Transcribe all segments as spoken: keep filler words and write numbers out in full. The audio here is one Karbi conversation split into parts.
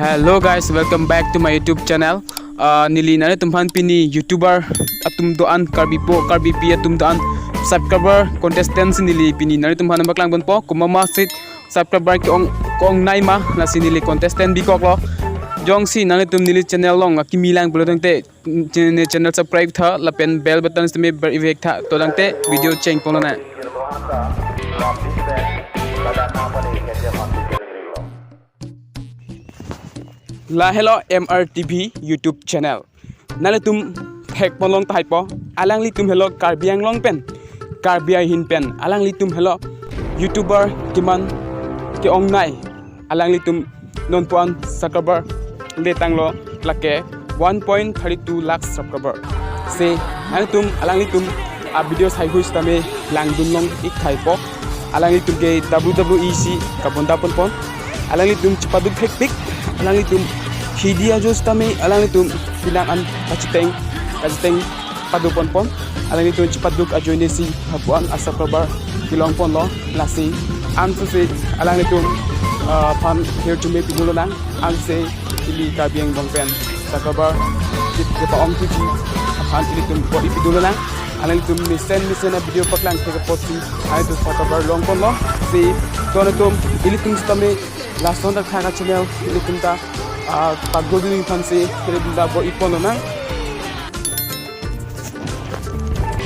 Hello guys, welcome back to my YouTube channel. Uh, neli nanglitum aphan pini YouTuber atum do-an, Karbi po, Karbipi atum do-an subscriber contestant si neli pini nanglitum aphan nangpaklang ponpo. Komat ma si subscriber ke-ong, ke-ongnei ma, lasi neli contestant bikoklo. Jongsi nanglitum neli channel along akimi lang pulo tangte, channel, channel subscribe tha lapen bell button sitame ber-i vek tha, to tangte video cheng ponlonang. La helo M R T V YouTube channel. Nanglitum thek ponlong tahai po, alanglitum helo Karbi Anglong pen, Karbi ahin pen, alanglitum helo YouTuber keman ke-ongnei. Alanglitum non puan subscriber letanglo, lake one point three two lakh subscriber. Si nanglitum alanglitum a-video haihui sitame langdun long ik tahai po. Alanglitum ke W W E si kabonda ponpon. Alanglitum chipaduk thekpik. Alanglitum hidi ajo sitame alanglitum pinang an kachiteng, kachiteng pado ponpon. Alanglitum chipaduk ajoine si lapuan a-subscriber kelong ponlo, lasi ansi alanglitum, ah, aphan hirjume pidunlonang, ansi ili Karbi Anglong pen subscriber chip kepa-ong tuji aphan ilitum bor-i pidunlonang. Alanglitum mesen mesen a-video paklang thek apotsi alanglitum subscriber long ponlo. Si to nanglitum ilitum sitame lason dak thak a-channel ilitum ta, ah, pagodi ning aphansi ilitum ta bor-i ponlonang.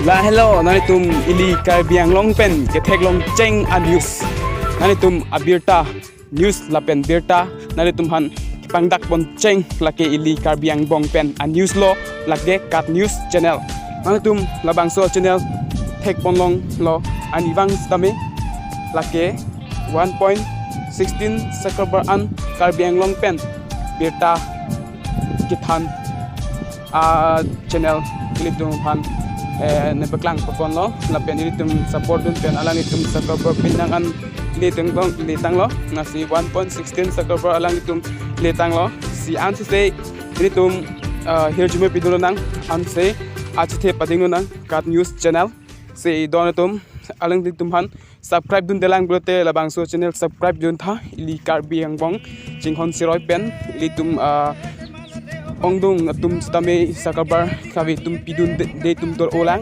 La helo, nanglitum ili Karbi Anglong pen ketheklong cheng a-news, nanglitum abirta news lapen birta nanglitum aphan kepangdak pon cheng, lake ili Karbi Anglong pen a-news lo, lake KAT News Channel. Nanglitum labangso channel thek ponlonglo, arnivang sitame lake one point sixteen subscriber an Karbi Anglong pen birta kethan a-channel ilitum aphan, eh, nangpaklang ponlo, lapen ilitum support dun pen alanglitum subscriber pinang an letanglo, letanglo, lasi one point sixteen subscriber alanglitum letanglo. Si ansi ilitum, ah, hirjume pidunlonang, ansi achethe padinglonang KAT News Channel. Si do nanglitum alanglitum aphan subscribe dundelang pulote labangso channel subscribe duntha, ili Karbi Anglong Chinghon Siroi pen ilitum, ah, ongdung atum sitame subscriber kave atum pidunde, de atum dor-olang,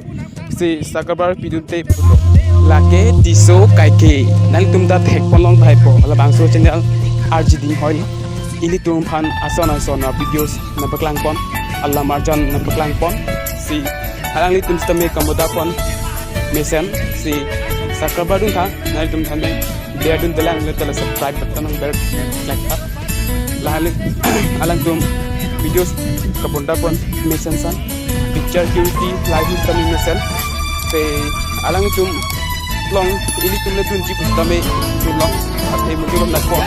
si subscriber pidunte pulo. Lake Tisso Kaike, nanglitum ta thek ponlong tahai po, labangso channel R G Dinghoi, ilitum aphan ason ason a-videos nangpaklang pon, alam arjan nangpaklang pon, si alanglitum sitame kamoda pon mesen, si subscriber duntha, nanglitum than dei, ber dundelang, le tala subscribe button nang ber click tha. La hali alangtum videos kabonda pon mesen san, picture quality live sitame mesen. Si alangtum long ilitum le dunji pu sitame dunlong, athe mutu long nangpo.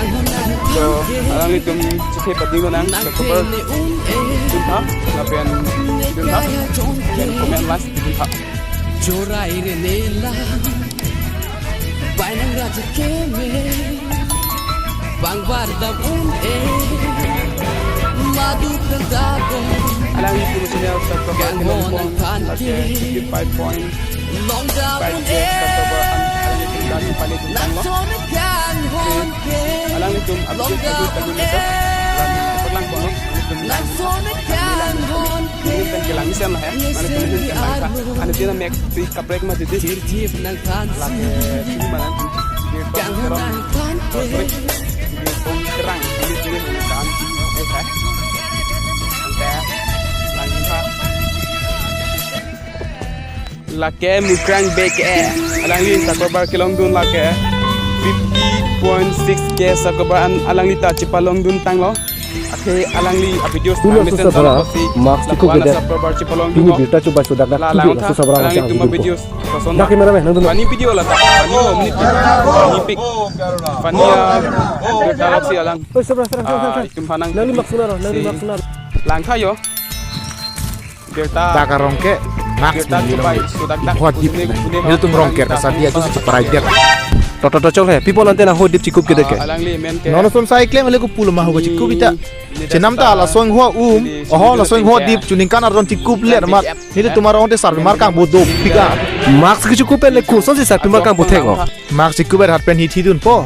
So alanglitum chethe padinglonang, subscriber duntha, lapen duntha, lapen comment, like duntha. Jorai re nela, bainang raja keme, bang bardam un e, madu kandabo. Alanglitum channel subscriber kelong pon, lake fifty-five point five K subscriber an, alanglitum dan pale tum tanglo. Alanglitum update update tanglo, alanglitum lang pon, alanglitum lang. Ini kan kelang isen lah ya, mana tuh isen kan. Ane tina mek si kaprek ma didi. Lake sini mana tuh? Di Bong Kerang. Di Bong Kerang. Ini sini mana kan? Eh, eh. Oke. Langin ha. Lake Mukrang Bek eh. Alangli subscriber kelong dun lake fifty point six K subscriber an alangli ta chepalong dun tanglo. Athe alangli a-videos pulo mesen susabra, tanglo si mask lapu chikuk ana gede. Subscriber chepalong pini dun lo. Birta chubai sudak dak la tubi langtha, susabra alangli masih tuma hidup. Videos koson. Dak kamera man, nang dun. Funny video la ta. Funny ho, mini funny pic. Funny, ah, birta lak si alang. Oh, sabra, sabra, sabra, ah, sabra. Itum hanang. Nang di mask naro, nang di si mask naro. Langtha yo. Birta. Dak arong ke mask birta ni chubai, long. Sudak dak. Hot dip. Kune, kune, ilitum rong ker, kune, sadi ajo kune, si parai dia. Toto to chol he. People ante na hot dip chikup gede ke. Ah, alangli men ke. Nono som sai klem le ko pulo ma ho chikup ita. Ni chenam ta la song ho um. Ni oho, la song ho ke dip chuning kan aron chikup ler mat. Ni le tumar onte sarpi mar kang bo do pika. Mask ke chikup le kurson si sarpi mar kang bo thek ho. Mask chikup er hat pen hi thi dun po.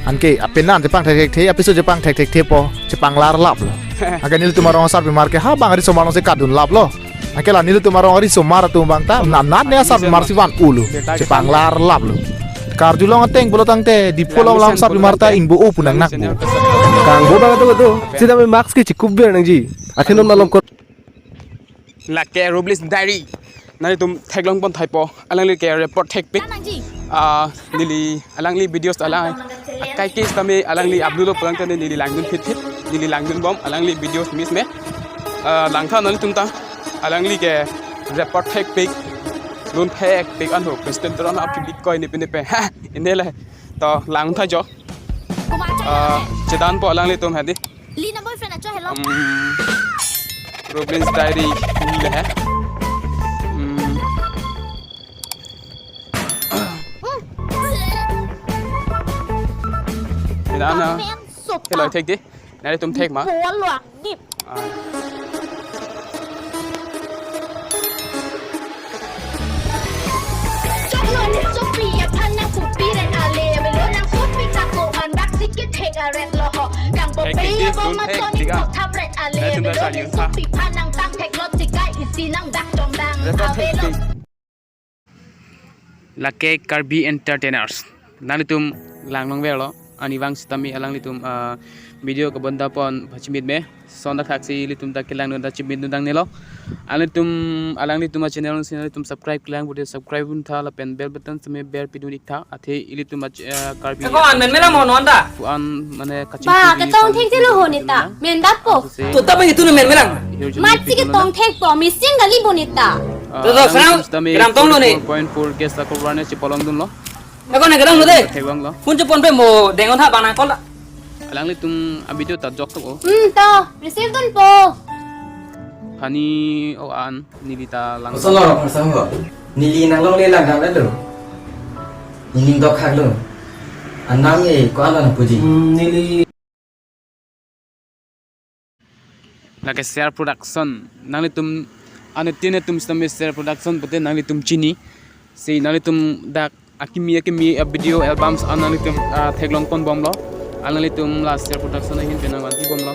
Anke apenan chepangthekthekthe, apiso chepangthekthekthe po, chepanglarlaplo. Anke nelitum arong asarpimar ke ha bang arisomar alongsi kadunlaplo. Anke la nelitum arong arisomar atum abang ta, nanat ne asarpimarsi van-olo, chepanglarlaplo. Karjulong ateng pulo tangte, Diphu along alam asarpimar ta ingbo-o pu nangnakpo. Kangbo abang atum atum, sitame mask ke chikup ber nangji. Akhir non malom kot. Lake Robles Diary. Nanglitum theklongpon thaipo. Alangli ke report thekpik. Nangji. Ah, neli alangli videos alang. Akai ke sitame alangli upload lo pulang tane neli langdun phitphit. Neli langdunbom alangli videos miss me. Ah, langtha nanglitum ta. Alangli ke report thekpik. Lun thekpik anho. President Teron aphi bikoi nepe nepe. Ha, inele. To langtha jo. Ah, chedanpo alanglitum hadi. Lina boyfriend acho hello. Um, Robles Diary ni le hai. Um, Ina na. Hello, thek di. Nanglitum thek ma? Bol lo, dip. Ah. Choklo ni chopi aphan nangpupi ret ale, melo nangpupi ta ko-an bak si kethek aret lo ho. Kangbo pe ya bo ma toni ko thap ret ale, melo ni chopi aphan nangtang thek lo tikai isi nangdak dongdang. Ave lo. Lake Karbi Entertainers. Nanglitum langlongverlo. Arnivang sitame alanglitum, ah, video kabondapon pachimit me. Sonda thaksi ilitum ta kelangdun ta chimit dun dangnelo. Alanglitum, alanglitum a-channel si nanglitum subscribe kelang bude subscribe duntha lapen bell button sitame ber pidun iktha. Athe ilitum a, eh, Karbi. Eko an menmelang mo non ta? Pu-an mane kaching. Ba, ketong thek thelo ho neta. Mendapo. Tuta bang itu na menmelang. Matsi ketong thekpo, missing kali bo neta. Ah, to, to, alanglitum sitame keram tong lo ne. Four point four K sa ko warne chipolong dunlo. Eko ne keram lo de. Theklonglo. Phone chepon pe mo dengon tha bang nangkol ta. Alanglitum a-video ta jok tok o. Hmm, to, receive dunpo. Hani o an neli ta lang. Osonlo, osonlo. Neli nanglongle langdam lo. Neli dokkhaklo. Anam ye ko-an nangpuji. Hmm, neli. Lake Share Production. Nanglitum, ane tine tum sitame Share Production pute nanglitum chini. Si nanglitum dak akimi akimi a-video albums an nanglitum, ah, theklongponbomlo. Alanglitum la Share Production ahin pen nangvanpibomlo.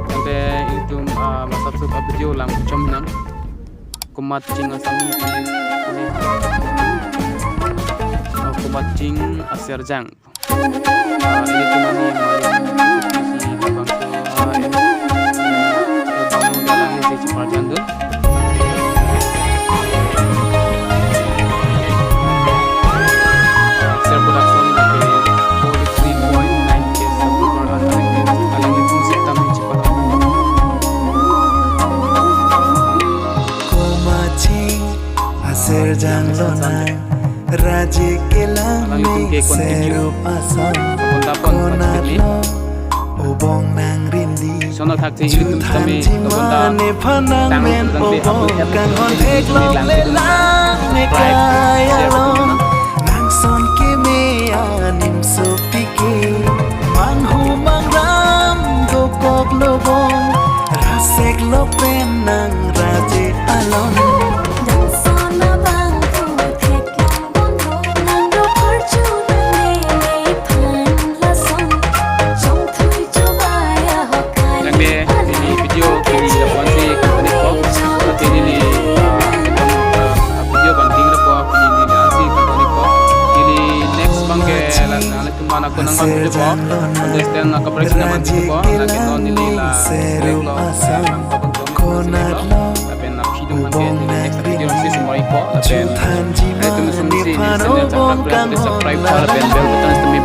Tangte ilitum, ah, masap sup a-video lang chom nang. Komat ching asam. Oh, komat ching aserjang. Ah, ilitum ani main isi abang so, ah, em, eh, abang dalang isi chipar jandun. Share Production lake forty-three point nine K subscriber, alang, alanglitum sitame chipar. Komat ching aserjang lonang. Raje kelang alanglitum ke me continue serup ason. Konat lo ubong nang rindi. Sonal thak the ilitum sitame kabonta mane phanang tang men tang te ubong upload kang hon thek lo lelang me kaya lo. Nang son keme anim sopi ke manghu mangram dokok lo bong. Rasek lo pen nang raje alon. Langbe, neli video kini lapu-an si kangton-ikpo. Lake neli, ah, video bang ding lapu-an neli ansi kangton-ikpo. Neli next bang ke la, la, la, tum mana ko nang bang video po. Contestant na kaprek sina bang video po. Lake non neli la select lo, ah, bang ko bang ko select lo. Lapen aphi atum aphan ke neli next video si sumai po. Lapen, eh, tum sum si neli channel subscribe, subscribe po. Lapen bell button sitame